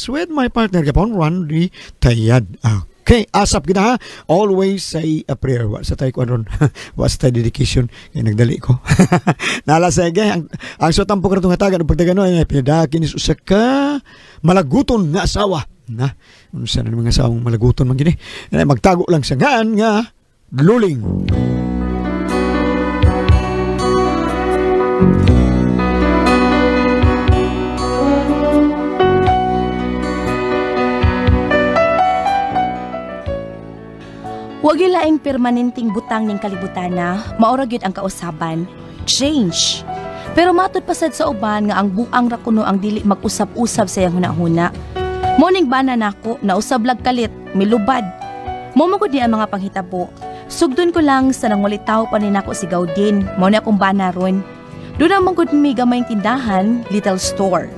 Christmas with my partner gapon, Randy Tayad. Okay, asap kita ha. Always say a prayer. Wa sa tayo kuan ron. Wa sa tayo dedication. Kaya nagdali ko. Nala sige, ang sutampo karatong hatagan og pagdagano ay pinadakin is usa ka malaguton nga asawa. Na, unsa na mga asawang malaguton man gini. Magtago lang sa ngan nga luling. Wag laing permanenteng butang ning kalibutana, maura gyud ang kausaban, change. Pero matud pasad sa uban nga ang buang ra kuno ang dili mag-usab-usab sa iyang hunahuna. Morning bana nako, nausab lag kalit, milubad. Mo magud ni ang mga panghitabo. Sugdon ko lang sa nangulitaw pa ni nako si Gaudin, mao ni akong bana ron. Doon ang magud mi gamayng tindahan, little store.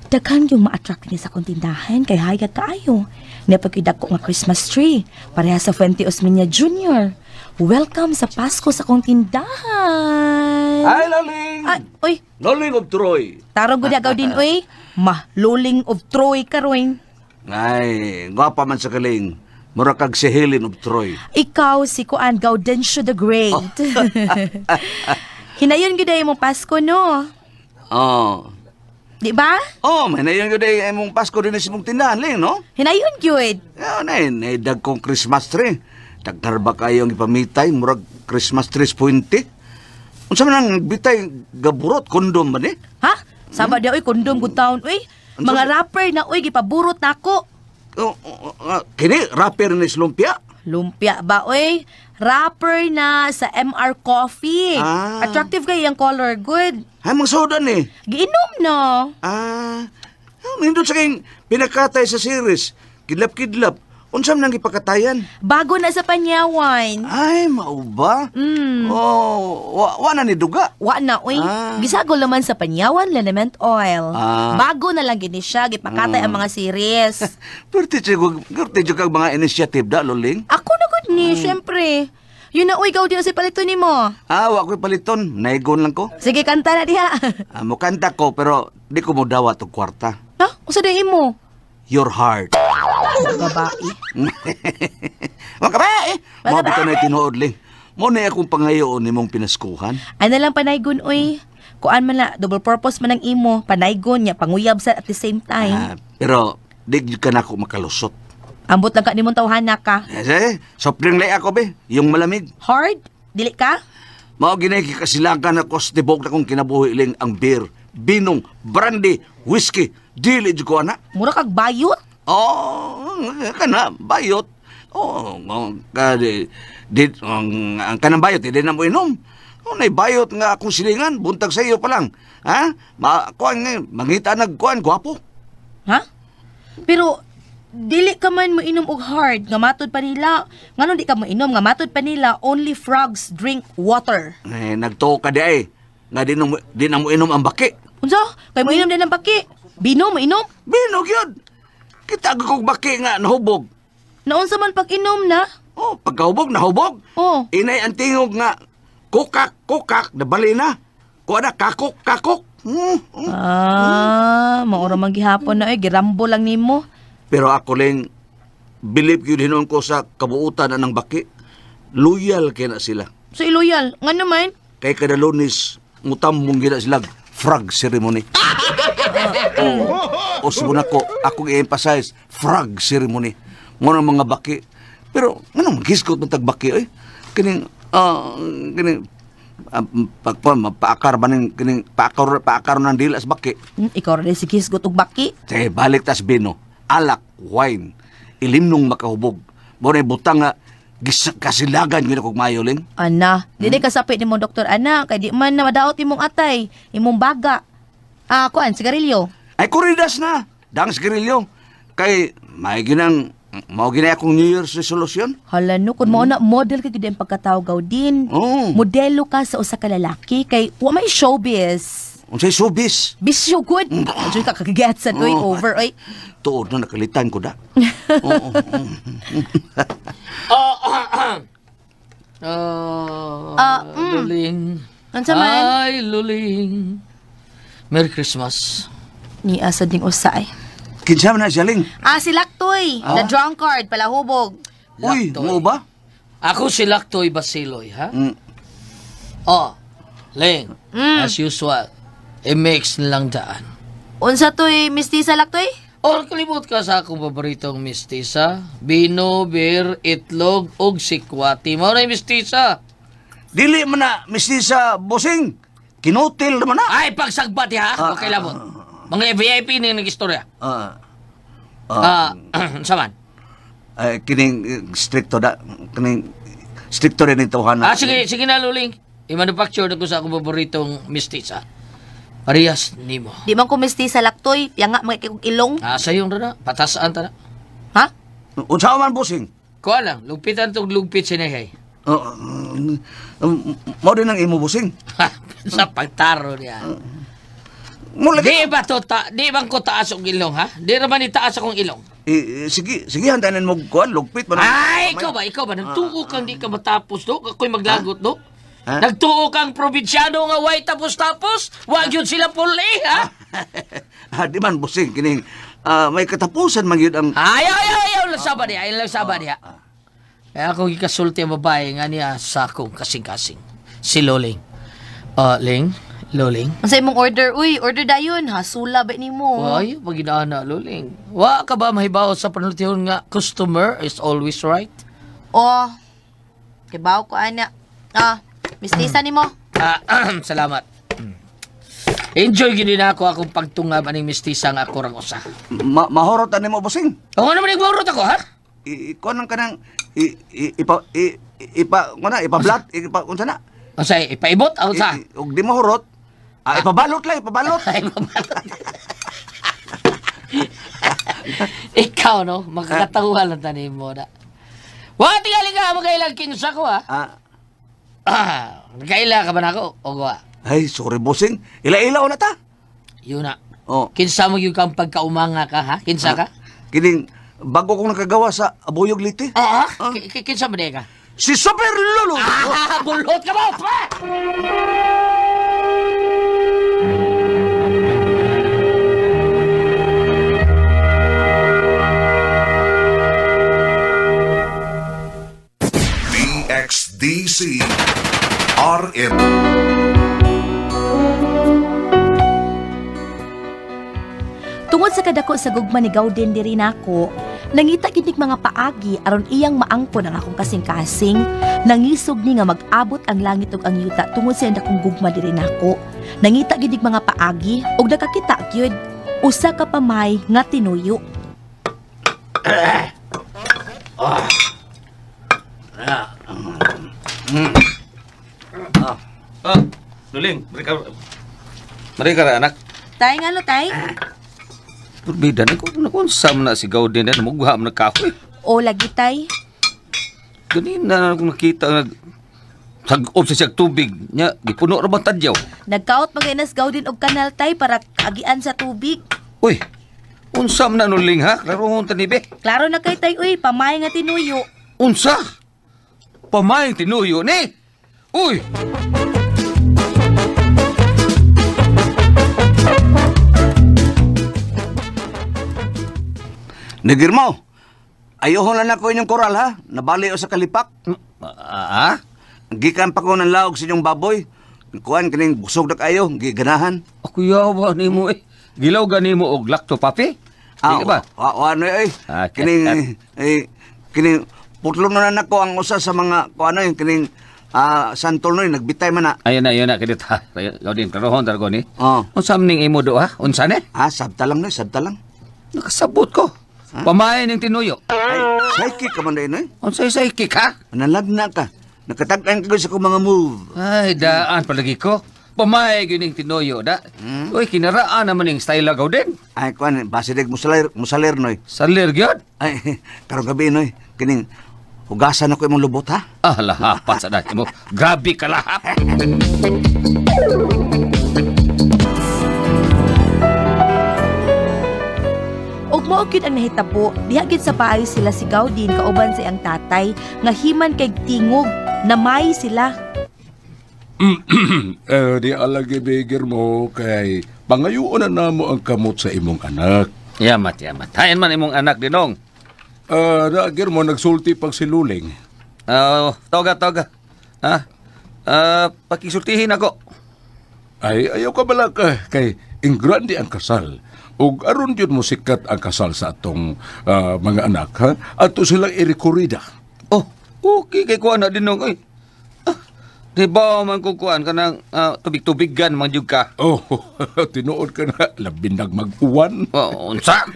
Daghan yung ma-attract ni sa akong tindahan kay hayag kaayo. Napagkidak ko nga Christmas tree, pareha sa Fuente Osmeña Jr. Welcome sa Pasko sa akong tindahan. Hi, Loling! Ay, oy. Loling of Troy. Tarong gud Gaudin, oy. Ma, Loling of Troy karon. Ay, gwapa man sa kaling. Mura kag si Helen of Troy. Ikaw si Kuan Gaudencio the Great. Oh. Hinayon gud ay mong Pasko, no? Oh. Di ba? Oh, may hinayon gyud ay imong Pasko din sa imong tindahan, Ling, no? Hinayon gyud. Yeah, nay, naidag kong Christmas tree. Dagdar ba kayo ang ipamitay murag Christmas trees puente? Unsa man ang bitay gaburot kondom ba ni? Ha? Saba di oy kondom good town oy. Mga rapper na oy gipaburot nako. Oh, kini rapper ni Lumpia? Lumpia ba oy? Rapper na sa MR Coffee. Ah. Attractive kay ang color good. Ay, mga soda ni. Giinom no. Ah, nindot sa kayong pinakatay sa series. Kidlap-kidlap. Unsa man ang gipakatayan? Bago na sa Panyawan. Ay, mao ba? Mm. Oh, wa na ni duga. Wa na oy. Ah. Gisagol naman sa Panyawan liniment oil. Ah. Bago na lang gini siya gipakatay ang mga series. Perti jud kag mga initiative da, Loling. Ako na gud ni, syempre. Yun na oy, Gaudin sa paliton nimo. Ah, wa ko'y paliton. Naigon lang ko. Sige, kanta na diha. Ah, mukanta ko pero di ko mo dawat og kwarta. Ha? Usa day imo? Your heart. Babae. Makabae. Mao bitaw na tinuod, Ling. Mo na akong pangayoon nimong pinaskuhan. Ay na lang panaygon oy. Kuan man na double purpose man ang imo, panaygon nya panguyab sa at the same time. Ah, pero di gyud ka nako makalusot. Ambot lang ka nimong tawhana ka. Eh, soft drink lay ako be, yung malamig. Hard? Dili ka? Mao ginay kikasilagan ako sa tibok na kong kinabuhi, Ling, ang beer, binong, brandy, whiskey. Dili jud ko ana. Mura kag bayot. Oh, kana bayot. Oh, di, ang kanang bayot di na mo inom. Oh, nay bayot nga akong silingan buntag sa iyo pa lang. Ha? Ma kuan mangita nag kuan gwapo. Ha? Pero dili ka man moinom og hard nga matud pa nila. Nganong di ka moinom nga matud pa nila only frogs drink water. Eh, nagtuo ka di ay. Nga di na mo inom ang baki. Unsa? Kay moinom din ang baki. Bino moinom? Bino gyud. Kita kog baki nga nahubog. Naunsa man pag-inom na? Oh, pagkahubog nahubog. Oh. Inay ang tingog nga kukak kukak nabali na. Kuha na kakok kakok. Ah, maura man gihapon na oy, girambo lang nimo. Pero ako lang believe gyud hinuon ko sa kabuutan anang baki. Loyal kay na sila. So iloyal, ngano man? Kay kada Lunes mutambong gid sila frog ceremony. Oh, o ko, akong i-emphasize frog ceremony. Ngono mga baki. Pero ngano gisgot man tag baki oy? Kining kining paakar ba ning kining paakar nang dila sa baki. Ikaw ra si gisgot og baki. Sige, balik tas bino. Alak, wine, ilimnong makahubog. Mo na butang nga kasilagan gyud akong maayo, Ling. Ana, dili ka sapit nimo doktor ana kay di man na madaot imong atay, imong baga. Ah, kuan sigarilyo. Ay kuridas na. Dang sigarilyo. Kay may ginang mao ginay akong New Year's resolution. Hala no, kun mao na model ka gid ang pagkatawo Gaudin. Oh. Modelo ka sa usa ka lalaki kay wa may showbiz. Unsay showbiz? Bisyo good. Enjoy ka kagigetsan oy over oy. Tuod na nakalitan ko da. Oo. Luling. Unsa man? Ay, Luling. Merry Christmas. Ni asa ding usa ay. Kinsa man na siya, Ling? Ah, si Laktoy. The drunkard, palahubog. Uy, Laktoy. mo ba? Ako si Laktoy Basiloy, ha? Mm. Oh, Ling, as usual, i-mix lang daan. Unsa toy, mistisa Laktoy? Or kalimot ka sa akong paboritong mistisa, bino, beer, itlog, ug sikwati. Mao na yung mistisa. Dili man na mistisa, bossing. Kinutil naman na. Ay, pagsagbat ha. Okay labot. Mga VIP ni nag-istorya. Ah, Ah, saman. ay, kining stricto da, kining stricto rin ito hana. Ah, sige, sige na, Luling. I-manufacture na ko sa akong paboritong mistisa. Parehas nimo. Di man ko mistisa Laktoy, piyanga mga kikog ilong. Ah, sayong na na. Patasaan ta na. Ha? Unsa man, bossing? Kuha lang, lugpitan tong lugpit sinahay. Mao din ang imo, bossing. Sa pagtaro niya. Mo lagi. Di ba to ta, di bang ko taas og ilong ha? Di ra man ni taas akong ilong. Eh, sige, sige handanan mo kuan lugpit man. Ay, ikaw ba? Nagtuo kang di ka matapos do, ako'y maglagot do. Ha? Nagtuo kang probinsyano nga way tapos-tapos, wag yun sila puli ha? Ah, di man bossing kining may katapusan man gyud ang Ay, ay, ay, ayaw lang saba niya, ayaw lang saba niya. Kaya ako gikasulti ang babae nga niya sa akong kasing-kasing. Si Loling. Ling, Loling. Unsa imong order? Uy, order dayon ha, sula ba nimo? Ay, pag na, Loling. Wa ka ba mahibaw sa panultihon nga customer is always right? Oh. Kibaw ko ana. Ah, mistisa nimo. Ah, salamat. Enjoy gini na ako akong pagtungab aning mistisa nga ako rang usa. Mahorot ani mo, bossing. O nga naman nagmahurot ako, ha? Kuan ang kanang ipa ipa kuan na ipablat ipa unsa na? Unsa ipaibot ang usa? Og di mahurot, ipabalot lang, ipabalot. Ay, mabalot. Ikaw, no? Makakatawa lang tanim mo na. Wa, tingali ka, magkailang kinsa ko, ha? Ah, Ah, nagkaila ka ba na ako? O wa? ay, sorry bossing. Ila-ila na ta. Yun na. Oh. Kinsa mo yung kang pagkaumanga ka, ha? Kinsa ka? Kining bago kong nakagawa sa Abuyog Liti. Ah, kinsa mo ka? Si Super Lolo. Ah, bulot ka mo! Pa! DXDC RM. Tungod sa kadako sa gugma ni Gauden diri nako, nangita gid nig mga paagi aron iyang maangkon ang akong kasing-kasing, nangisog ni nga mag-abot ang langit ug ang yuta tungod sa dakong gugma diri nako. Nangita gid nig mga paagi ug nakakita gyud usa ka pamay nga tinuyo. Ah, Luling, mari ka ra, anak. Tay ngano tay? Turbida na ko na sa na si Gauden na mugha man kahoy. O lagi tay. Ganina na akong nakita nag sag-ob sa siyag tubig nya gipuno ra bang tadyaw. Nagkaot magaynas Gauden og kanal tay para agian sa tubig. Uy, unsa man na Luling ha? Klarohon ta ni be. Klaro na kay tay uy, pamay nga tinuyo. Unsa? Pamayng tinuyo ni. Uy! Nagirmo. Ayuhon lang ako inyong koral ha. Nabali o sa kalipak. Ah? Gikan pa ko ng laog sa inyong baboy. Kuan kining busog na kayo, giganahan. Ako yawa nimo eh. Gilaw gani mo og lakto papi? Ah, Di ba? Wa ano eh. Ah, Kining eh, kining putlon na nako ang usa sa mga kuan ano kining santol noy nagbitay man na. Ayun na, ayun na kidit ha. Gaudin klarohon targo ni. Oh. Unsa man ning imo do ha? Unsa ni? Ah, sabta lang noy, sabta lang. Nakasabot ko. Pamain ning tinuyo. Ay, psychic ka man noy. Unsay psychic ha? Analad na ka. Nakatag-an ka sa akong mga move. Ay, daan palagi ko. Pamahay gyud ning tinuyo da. Uy, kinaraan naman ning style lagaw din. Ay, kuan, base dig musalir, musalir noy. Salir gyud. Ay, karong gabi noy, kining hugasan ako imong lubot ha. Ah, lahapat sa dati mo. Grabe ka lahap. Ug mao gyud ang nahitabo, diha gyud sa bahay sila si Gaudin kauban sa iyang tatay nga himan kay tingog namay sila. Di alagi bigir mo kay pangayoon na namo ang kamot sa imong anak. Yamat, yamat. Hayan man imong anak dinong. Naagir mo, nagsulti pag si Luling. Toga, toga. Ha? Pakisultihin ako. Ay, ayaw ka bala ka. Kay ingrande ang kasal. Ug aron yun mo sikat ang kasal sa atong mga anak, ha? Ato silang irikurida. Oh, okay kay kuan na dinong. Ay. Di ba man kung kuan ka ng tubig-tubigan man jud ka? Oh, tinuod ka na. Labinag mag-uwan. Oh, unsa?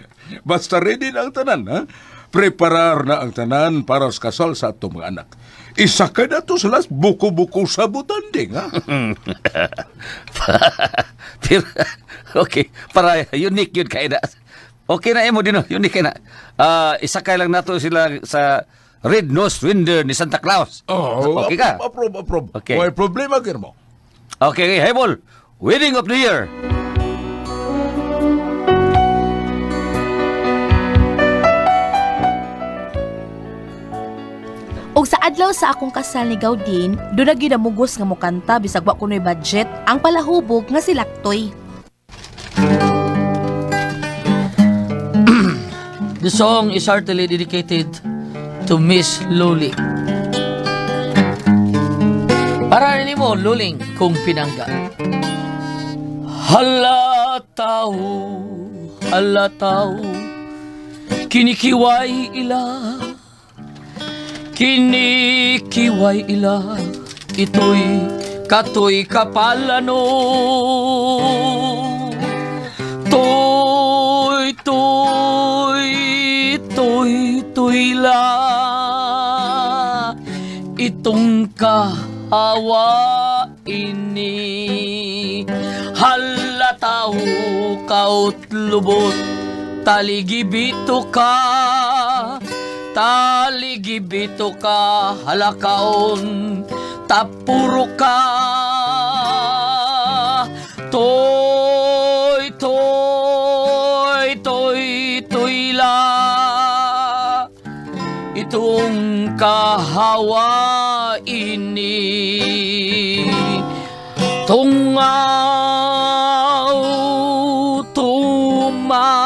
Basta ready na ang tanan, ha? Preparar na ang tanan para sa kasal sa atong mga anak. Isa ka na to sila buko-buko sa butanding, ha? Pero, okay, para unique yun kay na. Okay na imo din, unique kay na. Isakay lang nato sila sa Red Nose Reindeer ni Santa Claus. Oh, okay ka? Approve, approve. Okay. May problema kir mo. Okay, okay, Hebol. Wedding of the Year. Og sa adlaw sa akong kasal ni Gaudin, doon na gyud namugos nga mokanta bisag wa kunoy budget ang palahubog nga si Laktoy. The song is heartily dedicated to Miss Luling. Para nimo Luling kung pinangga. Hala tao, hala tao, kinikiway ila. Kinikiway ila, ito'y katoy kapalano. Toy, toy, toy, toy la, itong kahawa ini. Halataw kaut lubot, taligibito ka. Taligibito ka, halakaon, tapuro ka. Toy, toy, toy, toy la, itong kahawa ini. Tungaw, tuma,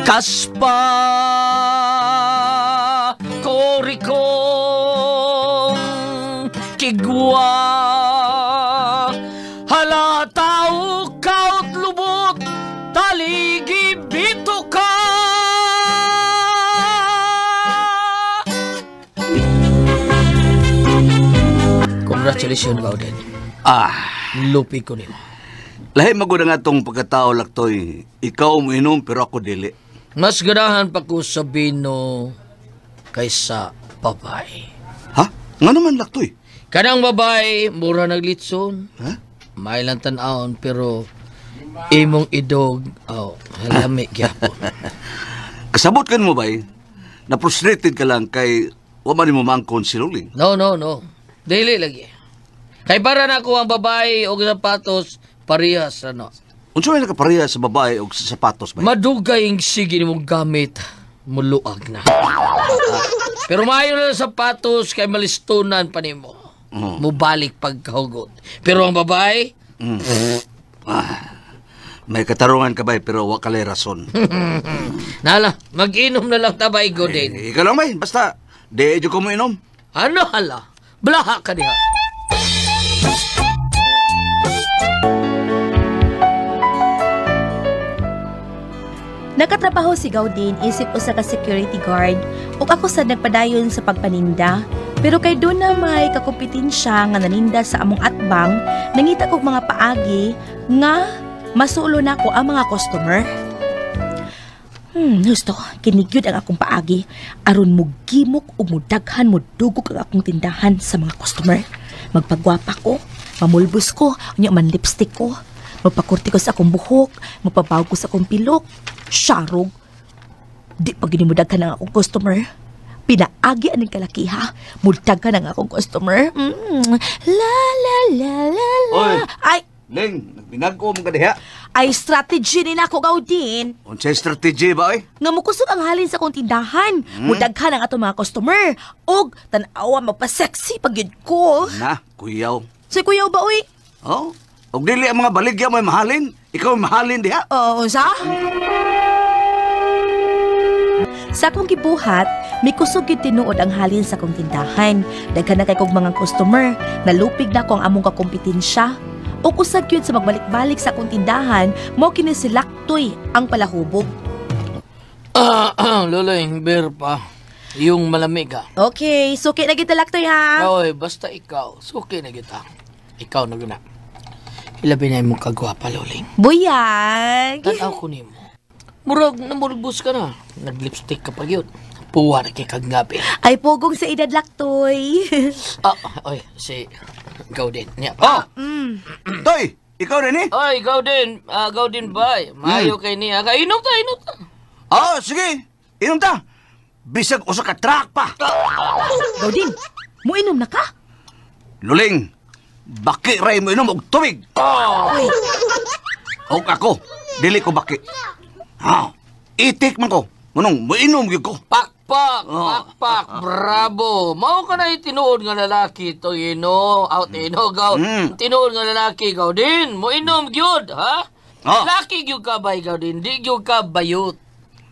kaspa korikong kigwa. Halataw kaut lubot, taligibito ka. Congratulations, Gauden. Lupi ko nimo. Lahi magud ang atong pagkatao, Laktoy. Ikaw mo inom pero ako dili. Mas ganahan pa ko sa bino kaysa babae. Ha? Nga naman, Laktoy? Kanang babae, mura naglitson. Ha? May lang tan-aon pero imong idog, oh, halami gyapon. Kasabot ka mo bay, na-frustrated ka lang kay wa man nimo maangkon si Luling. No, no, no. Dili lagi. Kay para na ako ang babae og sapatos, parehas ano. Unsa may nakapareha sa babae og sa sapatos ba? Madugay ang sige nimong gamit, muluag na. Pero maayo na lang sapatos kay malistunan pa nimo. Mubalik pagkahugot. Pero ang babae, May katarungan ka bay pero wa kalay rason. Nala, mag-inom na lang tabay Godin. Ikaw lang bay, basta di jud ko mo inom. Ano hala? Blaha ka diha. Nakatrabaho si Gaudin isip usa ka security guard ug ako sad nagpadayon sa pagpaninda. Pero kay doon na may kakompetensya nga naninda sa among atbang, nangita kog mga paagi nga masulo nako ang mga customer. Husto, kinigyud ang akong paagi aron mugimok ug mudaghan mudugog ang akong tindahan sa mga customer. Magpagwapa ko, mamulbos ko, unya man lipstick ko, magpakurti ko sa akong buhok, magpabawg ko sa akong pilok. Sharog, di pa gini mudaghan ang akong customer. Pinaagi aning kalakiha, mudaghan ang akong customer. La la la la la. Oy. Ay, Ling, nagbinag-o mo ka diha. ay strategy ni nako Gaudin. Unsay strategy ba oy? Nga mukusog ang halin sa akong tindahan. Mudaghan ang atong mga customer. Og tan-awa magpa-sexy pag yun ko. Na, kuyaw. Sa kuyaw ba oy? Oh, Og dili ang mga baligya mo'y mahalin. Ikaw mahalin diha. Oo, unsa? Sa akong gibuhat, mikusog gyud tinuod ang halin sa akong tindahan. Daghan na kay kog mga customer, nalupig na ko ang among kakompetensya. Ug usag gyud sa magbalik-balik sa akong tindahan, mao kini si Laktoy ang palahubog. Loloy, beer pa. Yung malamig ha. Okay, suki na kita Laktoy ha. Oy, basta ikaw. Suki na kita. Ikaw na guna. Ilabi na imong kagwapa, Loling. Buyag. Tanaw ko nimo. Murag namulbos ka na. Nag-lipstick ka pa yun. Puwa na kay kaggabi. Ay pugong sa edad Laktoy. Oy, si Gaudin. Niya pa. Oh! Toy, ikaw rin eh? Oy, Gaudin. Gaudin bay. Maayo kay niya. Kay inom ta, inom ta. Oh, sige. Inom ta. Bisag usa ka truck pa. Gaudin, muinom na ka? Luling, baki ray mo inom og tubig. Uy, Og ako, dili ko baki. Ha, itik man ko. Manong, moinom gyud ko. Pakpak, Oh. pakpak, bravo. Mao ka na tinuod nga lalaki to, ino, out ino, gaw. Tinuod nga lalaki, Gaudin. Moinom gyud, ha? Oh. Lalaki gyud ka bay, Gaudin. Di gyud ka bayot.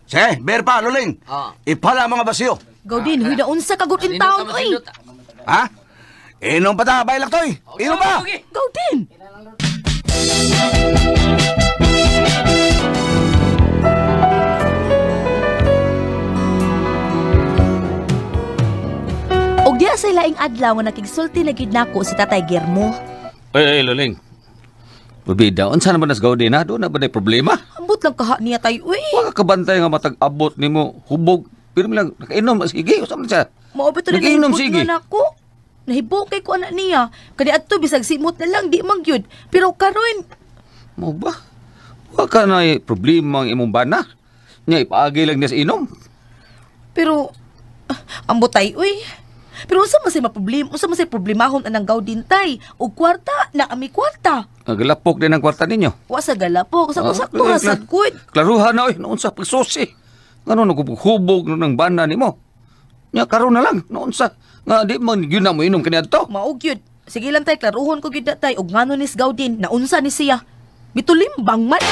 Sige, beer pa, Luling. Ah. Ipala mga basiyo. Gaudin, huy na unsa ka good in town, oy. Ha? Inom pa ta, bay Laktoy. Inom pa. Gaudin. Og diha sa laing adlaw nga nakigsulti na gyud nako si Tatay Germo. Oy, oy, Luling. Pabida, unsa naman nas Gaudin ha? Doon na ba na problema? Ambot lang kaha niya tay, uy. Wa ka kabantay nga matag-abot nimo hubog. Pero lang nakainom sige, usa man siya. Mao ba to rin Nag-inom, nahibot sige. nga nako? Nahibok kay ko anak niya. Kani adto bisag simot na lang di man gyud. Pero karon Mo ba? Wa ka na problema ang imong bana. Nya ipaagi lang niya sa inom. pero ambot tay, uy. Pero unsa man say maproblema, unsa man say problemahon anang Gaudin tay? Og kwarta na ami kwarta. Nagalapok din ang kwarta ninyo. Wa sa galapok, sa sakto ra sad gud. Klaruhan na oy, noon sa pagsusi. Ngano naghubog no ng bana nimo? Nya karon na lang noon sa nga di man gyud na mo inom kaniadto. Mao gyud. Sige lang tay, klaruhon ko gyud na tay og ngano ni Gaudin, naunsa ni siya. Bitulimbang man.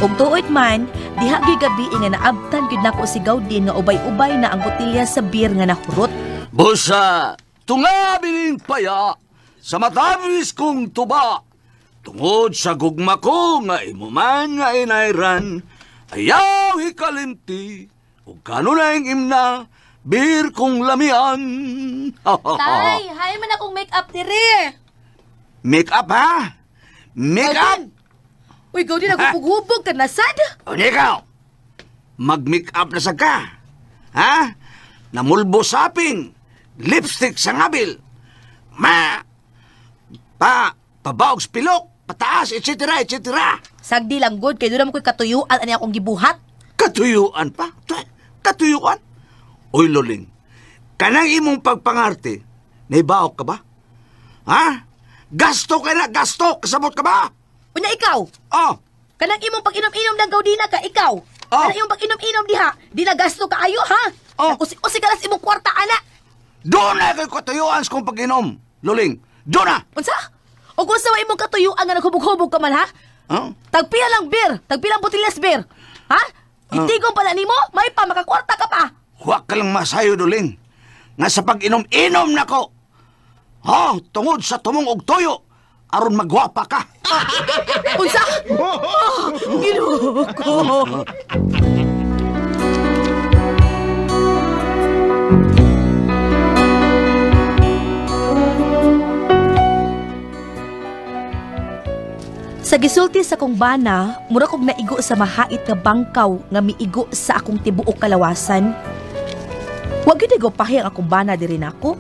Ug tuoy man, diha gyud gabi nga naabtan gyud nako si Gaudin nga ubay-ubay na ang botelya sa beer nga nahurot. Busa, tungabiling paya, sa matabis kong tuba, tungod sa gugma ko nga imo man nga inayran, ayaw hikalimti, ug kanunay imna, bir kong lamian. Tay, hay man akong make-up diri. Make up ha? Make up? Uy, Gaudin, naghubog-hubog ka na sad. O ikaw, mag-make up na sa ka. Ha? Namulbo saping, lipstick sa ngabil, ma, pa, pabaog sa pilok, pataas, etc., etc. Sagdi lang good kay doon mo ko'y katuyuan ani akong gibuhat. Katuyuan pa? Katuyuan? Uy, Luling, kanang imong pagpangarte, naibaok ka ba? Ha? Gasto ka na, gasto! Kasabot ka ba? Unya ikaw, Oh, kanang imong pag-inom-inom ng Gaudina ka, ikaw. Oh. Kanang imong pag-inom-inom diha, di na gasto kaayo ha. Oh. Usi-usi ka lang sa imong kwarta ana. doon na kay katuyuan sa kong pag-inom, Luling. Doon na! Unsa? O kung sa imong katuyuan nga naghubog-hubog ka man ha? Huh? Tagpila lang beer, tagpila lang botellas beer. Ha? Itigom pala nimo, may pa makakwarta ka pa. Huwag ka lang masayo, Duling. Nga sa pag-inom-inom na ko. Ha? Tungod sa tumong og tuyo, aron magwapa ka. Unsa? Oh, Ginoo ko. Sa gisulti sa kong bana, mura kog naigo sa mahait nga bangkaw nga miigo sa akong tibuok kalawasan. Wa gyud ko pahi ang akong bana diri nako.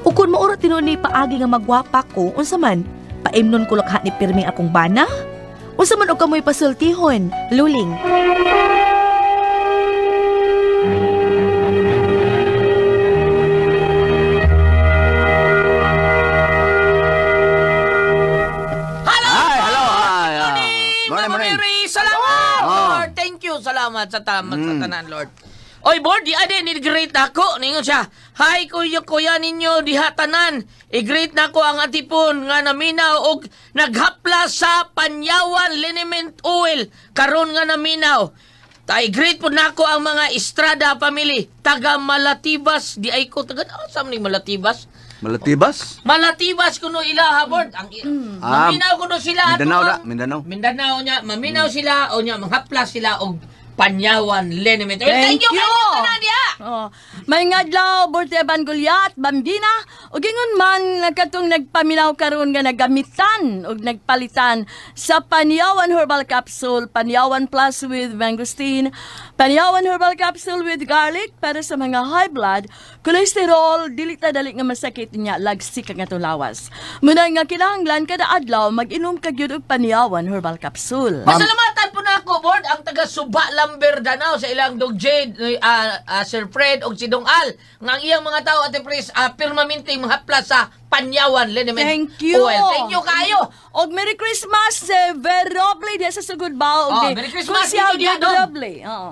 Ug kun maura tinuod ni paagi nga magwapa ko, unsa man, paimnon ko lakha ni pirming akong bana? Unsa man og kamoy pasultihon, Luling? Hi, hello. Hi. Morning, Mama morning. Mary, salamat! Oh. Lord, thank you, salamat. Salamat sa tama sa tanan, Lord. Oy, board, di ade ni great ako. Ningon siya. Hi, kuya, kuya ninyo diha tanan. I-greet na ko ang atipon nga naminaw og naghapla sa Panyawan Liniment Oil karon nga naminaw. Ta i-greet po nako ang mga Estrada family taga Malatibas di ay ko taga asa man ni Malatibas? Malatibas? Malatibas kuno ila ha, board. Ang Ah, maminaw kuno sila ato Mindanao na, ang- Mindanao. Mindanao niya, maminaw sila o niya manghapla sila og Panyawan Liniment Oil. Thank you, kayo tanan diha. Oh, may ngadlaw Borteban Goliat, Bambina, ug ingon man katong nagpaminaw karon nga nagamitan ug nagpalitan sa Panyawan Herbal Capsule, Panyawan Plus with mangosteen, Panyawan Herbal Capsule with garlic para sa mga high blood, cholesterol, dili ta dali nga masakit niya, lagsik ang atong lawas. Muna nga kinahanglan kada adlaw mag-inom ka gyud og Panyawan Herbal Capsule. Pasalamatan po na ako, board, ang taga Suba Lamber Danao sa ilang Dog Jade, Sir Fred og si Dong Al. Nga ang iyang mga tao at pres pirmaminting mga sa Panyawan Liniment Thank you. Oil. Thank you kayo. Og Merry Christmas, Ver Roble diya sa Sugod Bao. Oh, Merry Christmas ninyo diha, Dong. Roble. Oo.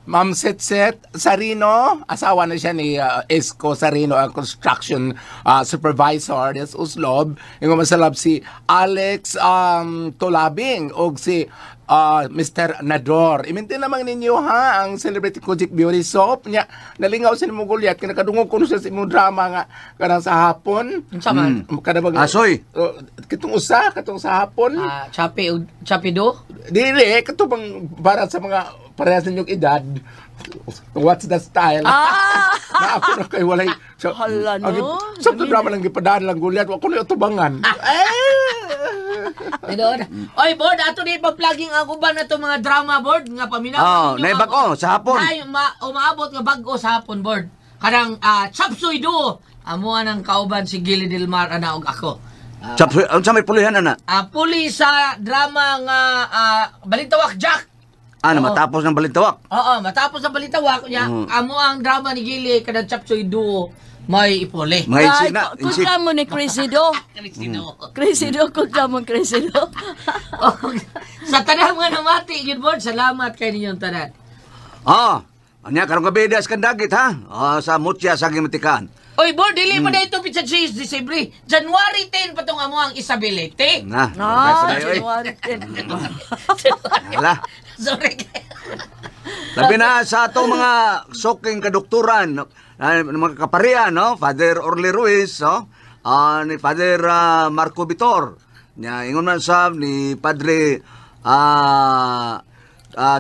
Ma'am Setset Sarino, asawa na siya ni Esco Sarino, ang construction supervisor des Uslob. Yung masalab si Alex Tolabing o si Mr. Nador. Iminti namang ninyo ha ang Celebrity Kojic Beauty Soap. Nya, nalingaw si mo Goliath, kinakadungog ko siya sa imong drama nga kanang sa hapon. Unsa man? Kada bang Asoy. Oh, katong usa, katong sa hapon. Chapi og Chapi do? Dili, kato bang para sa mga parehas ninyong edad. What's the style? Ah! Na ako na kay walay. So, Hala, no? Sa to drama lang gipadaan lang Goliath, wa ko na tubangan. Eh! Tinuod. Oy, board, ato ni pa-plugging ang uban na to mga drama board nga paminaw. Oh, ninyo nay ang- bag-o sa hapon. Ay, umaabot nga bag-o sa hapon, board. Kanang Chapsuy Duo. Amo ang kauban si Gilly Del Mar ana og ako. Chapsuy, unsa may pulihan ana? Puli sa drama nga Balintawak Jack. Ano Oo. matapos ng Balintawak? Oo, matapos ang Balintawak niya, amo ang drama ni Gilly kanang Chapsuy Duo may ipuli. Mga insik na, insik. Kudra mo ni Cresido. Cresido. Cresido, kudra mo Cresido. Sa tanang mga namati, yun board, salamat kay ninyong tanan. Ah, anya karong gabi diha sa Kandagit ha. Ah, sa Mutya sa Gimatikan. Oy, board, dili pa na ito pizza cheese, Disebre. January 10 pa tong amo ang Isabelete. Na. Ah, oy. January 10. Wala. Sorry. Labi na sa atong mga soking kadoktoran, no? Mga kaparian, no? Father Orly Ruiz, no? Ni Father Marco Vitor. Nya ingon man sa ni Padre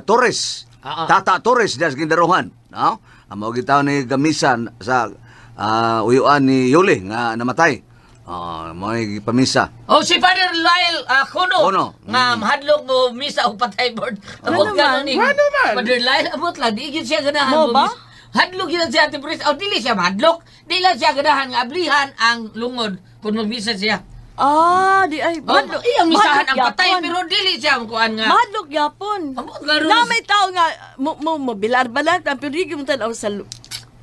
Torres. Tata Torres diya sa Gindarohan, no? Ang mao gitaw ni gamisan sa uyuan ni Yuli nga namatay. Mao pamisa. Oh, si Father Lyle Kuno. Kuno. Nga mahadlok mo misa o patay board. Abot Ano ka man? ni. Ano man? Father Lyle, abot lang. Di gyud siya ganahan Mo ba? misa. Hadlok gyud siya Ate Pris. Oh, dili siya mahadlok. Di lang siya ganahan nga ablihan ang lungod kung magmisa siya. Ah, di ay. Oh, iyang misahan ang patay yapon. pero dili siya kuan nga. Mahadlok yapon. Ambot nga ron. Na may tao nga mo bilar balat pero di mo tan-aw sa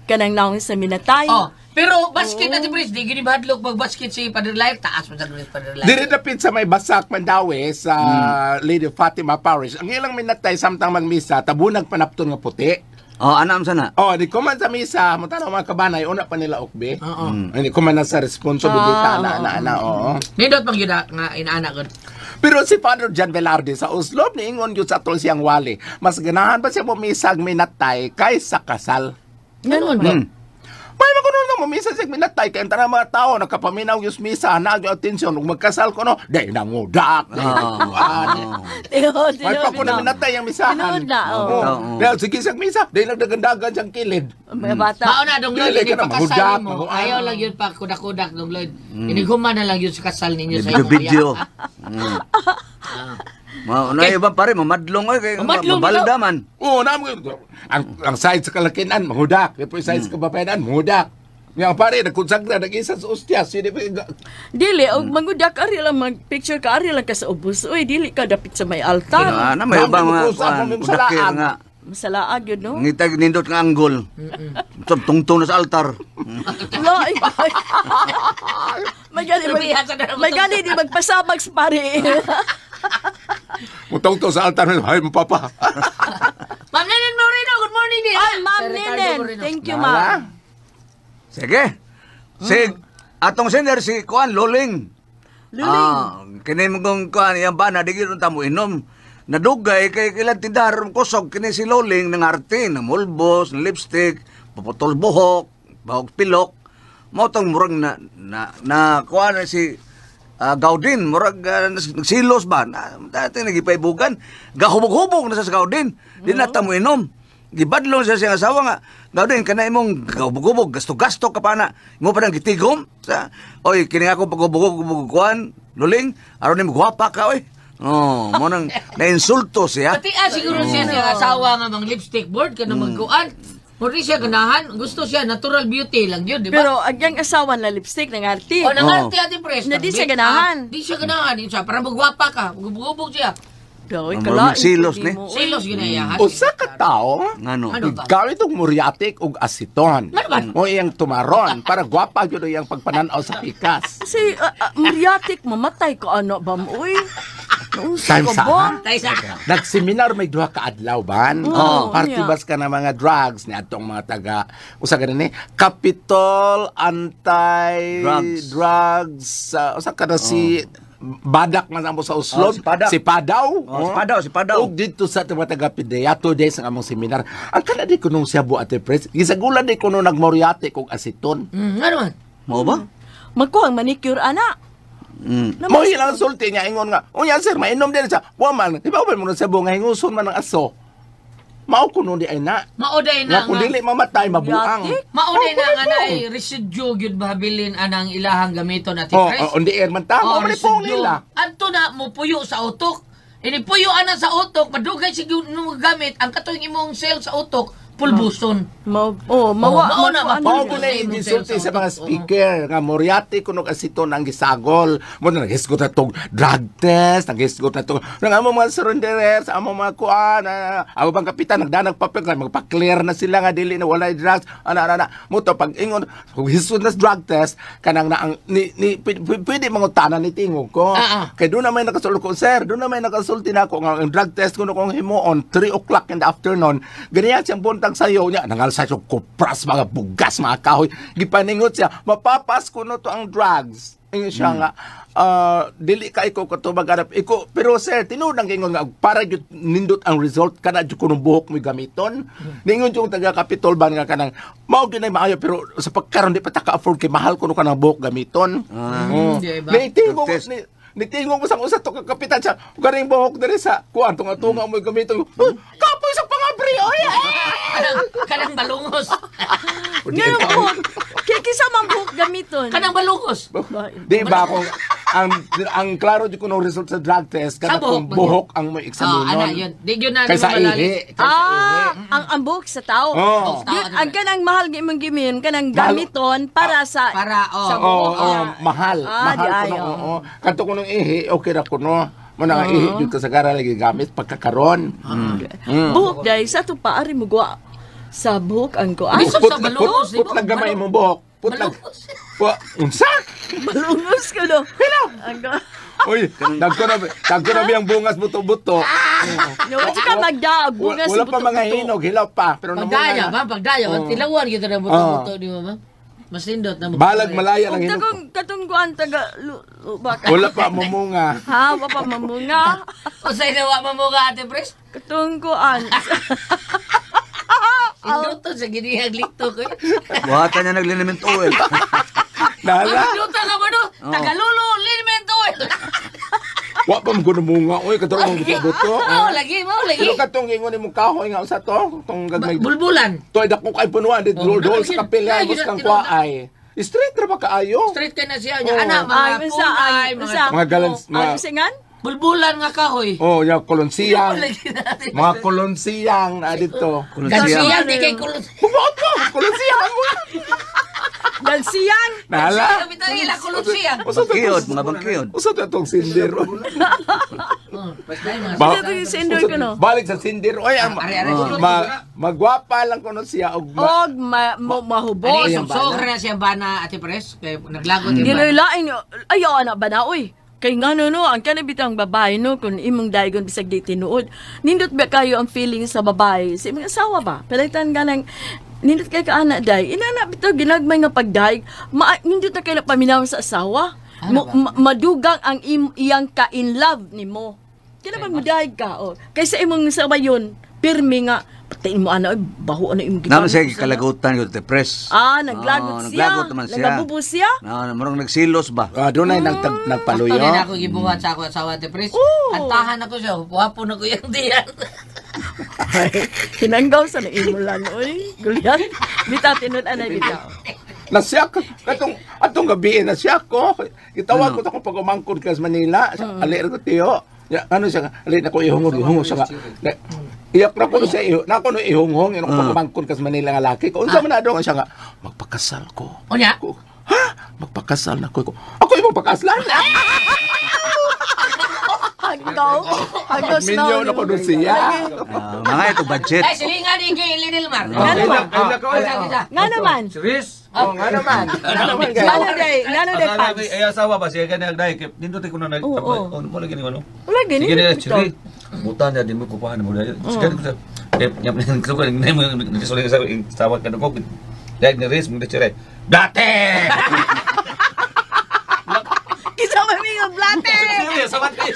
kanang naong sa minatay. Oh, pero basket Ate Pris, di gini mahadlok mag basket si Father Lyle, taas mo sa Father Lyle. Diri dapit sa may Basak Mandawi sa Lady Fatima Parish. Ang ilang minatay samtang magmisa, tabunag panapton nga puti. Oh, ana am sana. Oh, di kuman sa misa, mo tanaw mga kabanay, una pa nila okbe. Oo. Hindi kuman na sa responsibility na na na, oo. Nindot pang yun nga inaana gud. Pero si Father John Velarde sa Oslob niingon gyud sa atol siyang wali. Mas ganahan pa siya mumisag minatay kaysa kasal. Ganun ba? May makuno nga mumisa siya minatay kay ang tanang mga tao nakapaminaw yung misa na yung atensyon ug magkasal ko no, day nangudak. Day kuan. Tinuod, May tinuod, pa ko na tinuod. minatay ang misahan. Tinuod na, oo. Oo. Oo. Dahil sige siyang misa, day nagdagandagan siyang kilid. Mga bata. Mao na dong Lloyd, Dili ini ka na pakasal mahudak, mo. mahuan. Ayaw lang yun pa kudak-kudak dong Lloyd. Inighuman na lang yun sa kasal ninyo sa Video imong video. kuya. Ma na iba pare mamadlong oy kay Mamadlong mabalda man. Oo, na ang side sa kalakinan mahudak, di po yung side sa kababayanan mahudak. Yang pare nagkonsagra nag-isa sa ustyas, hindi pa Dili, og mangudak ari lang mag-picture ka ari lang ka sa ubos. Uy, dili ka dapit sa may altar. Ah, na may Ma'am, iba mga di mo usap, kuan, ma'am, kudakir salaan. nga. Masalaag yun, no? Ngitag nindot nga anggol. Tungtong na sa altar. Wala, ay. May gani, Sabihan sa dalawa. may gani di magpasabag sa pare. Mutong to sa altar, ay mo papa. Ma'am Nanan Thank you, ma'am. Sige. Si atong sender si Kuan Luling. Luling. Ah, kini mo kung kuan iyang bana di gyud unta mo inom. Nadugay kay ilang tindar kusog kini si Luling ng arte, ng mulbos, ng lipstick, paputol buhok, bahog pilok. Mao tong murag na na, na kuan na si Gaudin, murag nagsilos ba? Na, dati nagipaibugan. Gahubog-hubog na sa Gaudin. Di na ta mo inom. Gibadlong siya siyang asawa nga, "Gaudin, kana imong gahubog-hubog, gasto-gasto ka pa na. Imo pa nang gitigom." Sa, "Oy, kini ako paghubog-hubog kuan, Luling, aron nimo gwapa ka, oy." Oh, mo nang nainsulto siya. Pati siguro siya siyang asawa nga mang lipstick board kanang magkuan. Mo siya ganahan, gusto siya natural beauty lang yun, di ba? Pero ang iyang asawa na lipstick ng arti. O nangarte ati pres. Na di siya ganahan. Di siya ganahan. Yun siya, para magwapa ka. Gubugubog siya. Doy, Ang kalain maraming silos, pwede ni. mo, uy. Silos yun na iya. Usa ka tawo Ngano? Ano ba? gamit og muriatic og aceton. Ano ba? O iyang tumaron para gwapa gyud iyang pagpananaw sa pikas. Kasi, muriatic, mamatay ko, ano ba mo, uy? Naunsa Time ka sa ba? ha? Tay sa. Nagseminar may duha ka adlaw ban. Oo, Party yeah. bus ka na mga drugs ni atong mga taga usa ka ni Capitol Anti Drugs. Drugs usa ka na si Badak man amo sa Oslo. Oh, si Padak. Si Padaw. Oh, si Padaw, si Padaw. Og dito sa atong mga taga Pidea, 2 days ang among seminar. Ang kana di kuno siya bu ate pres. Gisagulan di kuno nagmoriatic og aceton. Ano man? Mao ba? Magkuha ang manicure, ana. Mo ilang sulti niya ingon nga, "Unya sir, mainom din siya." Wa man, di ba mo na sa nga hinguson man ang aso. Mao kuno di ay na. Mauday na Nga kung nga. dili mamatay mabuang. Muriatic? Mauday na nga na ay residue gyud ba habilin anang ilahang gamiton ati Oh, pres. oh, on the air man ta. Oh, Mao man pong residue. nila. Anto na mo puyo sa utok. Ini puyo ana sa utok, madugay siguro nung gamit ang katong imong cell sa utok pulbuson. Ma oh, mawa, Oh, mao na, makuan Mao na. ko na gisulti sa mga speaker nga moriatic kuno aceton ang gisagol. Mo na naghisgot na tong drug test, naghisgot na tong nang amo mga surrenderers, amo mga kuan, amo bang kapitan nagdanag papel nga magpa-clear na sila nga dili na walay drugs. Ana ana ana. Mo to pag ingon hisgot na sa drug test kanang na ang ni, ni pwede mangutana ni tingog ko. Kay doon na may nakasulti ko, "Sir, doon na may nakasulti na ako nga ang drug test kuno kong himuon 3 o'clock in the afternoon." Ganiya siyang buntag sayo niya, nangalsa siya kupras, mga bugas, mga kahoy. Gipaningot siya, mapapas kuno to ang drugs. Ingon siya nga, "Dili ka iko katubag arap iko, pero sir, tinuod ang ingon nga para gyud nindot ang result kana jud kunong buhok mo gamiton." Ningon yung taga Capitol ban nga kanang mao gyud nay maayo pero sa pagkaron di pa ta ka-afford kay mahal kuno kanang buhok gamiton. Oh. Di ba? Nitingog Drug test. ni nitingog ko sa usa to ka kapitan siya, garing buhok diri sa kuan tunga tunga mo gamiton. "Huh, kapoy sa pangabri oy." Kanang kanang balungos. Nga buhok. Kay kisa man buhok gamiton. Kanang balungos. Di ba kung ang klaro di kuno result sa drug test Sa kada buhok kung ba yun? buhok ang mo Oh, eksaminon. ana yun. Di yun na Kaysa naman ihi. Kaysa Ah, ang buhok sa tao. Oh. Yun, ang kanang mahal nga imong gimin, kanang Mahal. gamiton para sa Para, oh. sa Oo, buhok. oh, mahal. Ah, Mahal di ay, kuno, oh. oo. Kanto kunong ihi, okay ra kuno. Mo na nga ihi jud kasagara lagi gamit pagkakaron. Buhok dahil sa to paari mo guwa sa buhok ang kuan. Bisag Put, sa balungos, di ba? put lang gamay imong buhok. Put lang. Balungos. Unsa? Balungos ko no. Ang Uy, dagko na ang bungas buto-buto. No, di ka magdaag bungas Wala pa mga buto-buto. hinog, hilaw pa. Pero namunga Pagdaya na. ba? Pagdaya. Oo. Tilawan kita na buto-buto, di ba ba? Mas nindot na mo. Balag malaya Og ng hinog. tagong katong kuan taga baka. Wala pa mumunga. Ha, wa pa mamunga. Usay na wa mamunga ate pres. Katong kuan. Induto sa ginihag likto ko. Buhatan niya nagliniment oil. Nala. Ang induto ka ba no? Tagalulo, liniment oil. Wa pa mo munga oy katong mong buto-buto. Mao lagi, mao lagi. Pero katong ingon nimo kahoy nga usa to, tong gagmay. Bulbulan. To ay dako kay punuan dit Oh, dol sa kapilya lagi bus na, kang tinuod. kuwaay. Straight ra ba kaayo? Straight kay na siya niya. Oo. Ana, mga Ay, unsa punay, ay mga unsa? Mga galans, mga Ang singan? bulbulan nga kahoy. Oh, ya kolonsiyang. Lagi natin. Mga kolonsiyang na dito. Gansiyang, di kay kulon. Buot ko, kolonsiyang ang mga. Galsiyang. Nala. Sabi tayo, ila kulonsiyang. Usa to Bangkiyod, mga bangkiyod. Usa to atong sinder. Usa to yung sinder ko, no? Balik sa sinder. Oy, ang Are, are. magwapa lang kuno siya og Og mahubos. Ani, Ayan, sugsog na siya bana, Ate Pres. Kay naglagot yung Dili bana. laing ayaw ana ba na oy. Kay ngano no, ang kanabitang babae no kun imong daigon bisag di tinuod. Nindot ba kayo ang feeling sa babae? Sa imong asawa ba? Palitan ka ng Nindot kay kaana day. Inana bitaw ginagmay nga pagdaig. Nindot na kay na paminaw sa asawa. Madugang ang iyang ka-in love nimo. Kaya naman mudaig ka. Oh. Kaysa imong sa mayon, pirmi nga, patayin mo ana, baho ano imong Naman siya kalagutan ko depress. Ah, naglagot siya. Naglagot naman siya. Nagabubo siya. No, marong nagsilos ba? Doon ay nagpaluyo. Sakto rin ako gibuhat sa ako asawa te pres. Oo. Kantahan ako siya, hupo-hapon ako yung diyan. Ay, hinanggaw sa naimulan, oy. Gulyat. Bitaw, tinun-anay bitaw. Nasiyak, katong atong gabi nasiyak ko. Gitawag ko to akong pag-umangkon ka sa Manila. Ali ko tiyo. Ya, ano siya, ali na ko ihungog, ihungog siya nga. Iyak na ko siya, na ko no ihunghong, yung pag-umangkon ka sa Manila nga laki ko. Unsa man na dong siya nga, magpakasal ko. Unya? Ko, ha? Magpakasal na ko. Ako imong pakaslan. Hanggaw. Hanggaw Minyo na ko doon siya. Mga ito budget. Ay, silingan ni kay Linilmar. Nga naman. Nga naman. Serious? Oh, nga naman. Nga naman kayo. Nga day, Pads. Ay, asawa ba siya ganyan dai kay nindot ko na nag Oo. mo lagi ni ano. Wala gani. Sige na, sige. Buta niya di mo kupahan mo dai. Sige ko sa eh nyam ko ko ni mo nagsuling sa asawa ka ko. Dai ni Riz mo dire. Blate. Kisa may mga blate. Serious sa mati.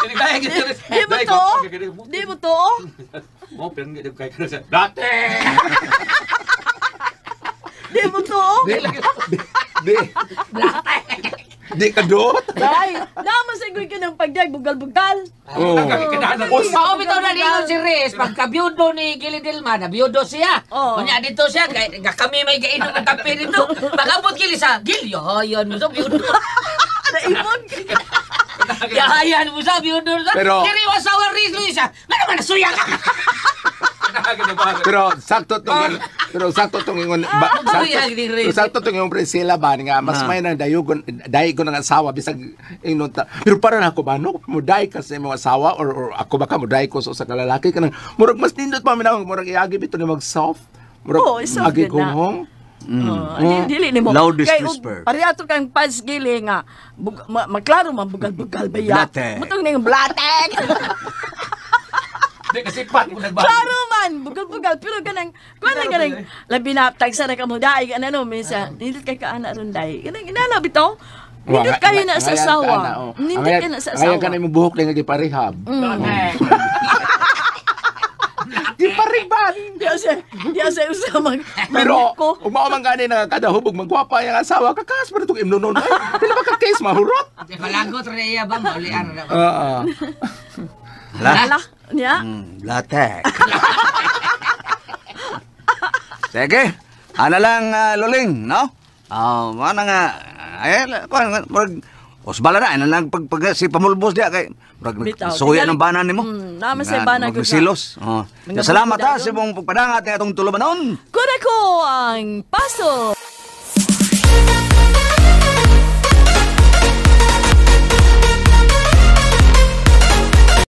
Di mo to? Di mo to? Mo pero hindi kay ka sa Blate. Di mo to? Di. Di ka do? Day, naman sa ka ng pagdag, bugal-bugal. Oo. Mao bitaw na ningon si Riz, pagka-biyudo ni Gili Dilma, nabiyudo siya. Oo. Unya dito siya, kay kami may gainom ng kape dito. Pag-abot Gili sa, Gil, yahayan mo sa biyudo. Naipon. Yahayan mo sa biyudo. Pero- Diri wasawa Riz Luisa, nga naman nasuya ka. Pero sakto tong ingon ba, sakto, sakto tong ingon Priscilla ba nga mas may nang dayugon daygon ang asawa bisag ingnon ta. Pero para na ako ba no muday ka sa imong asawa or ako ba ka muday ko sa usa ka lalaki kanang murag mas nindot pa minawang murag iagi bito ni mag soft. Murag Oo, soft agi yun na. kunghong. Dili ni mo. Loudest Kay, whisper. Pareha to kang Pads Gili nga maklaro man bugal-bugal ba ya. Blate. Mutong ning blate. Di kasi pat mo nagbago. Klaro man, bugal-bugal pero kanang kuan lang kanang labi na tagsa na kamo daig ano minsan nindot kay kaana ron day. Kanang inana bitaw. Nindot kayo na sa asawa. Nindot kayo na sa asawa. Ngayon ka na imong buhok lang nga giparehab. Gipariban. Di asa usa mag Pero, ko. umao man gani na kada hubog magwapa yang asawa, kakas pa na itong imnonon. Ay, pila ba ka case mahurot? Malagot rin iya ba, maulian na. Oo. Hala. Ala, niya. Latek. Sige. Ana lang luling, no? Mana nga ay kuan murag osbala na ana lang pag si pamulbos diya kay murag suya ng banan nimo. Naman sa bana gud. Silos. Oh. Salamat ha sa imong pagpadangat atong tulubanon. Kuna ko ang paso.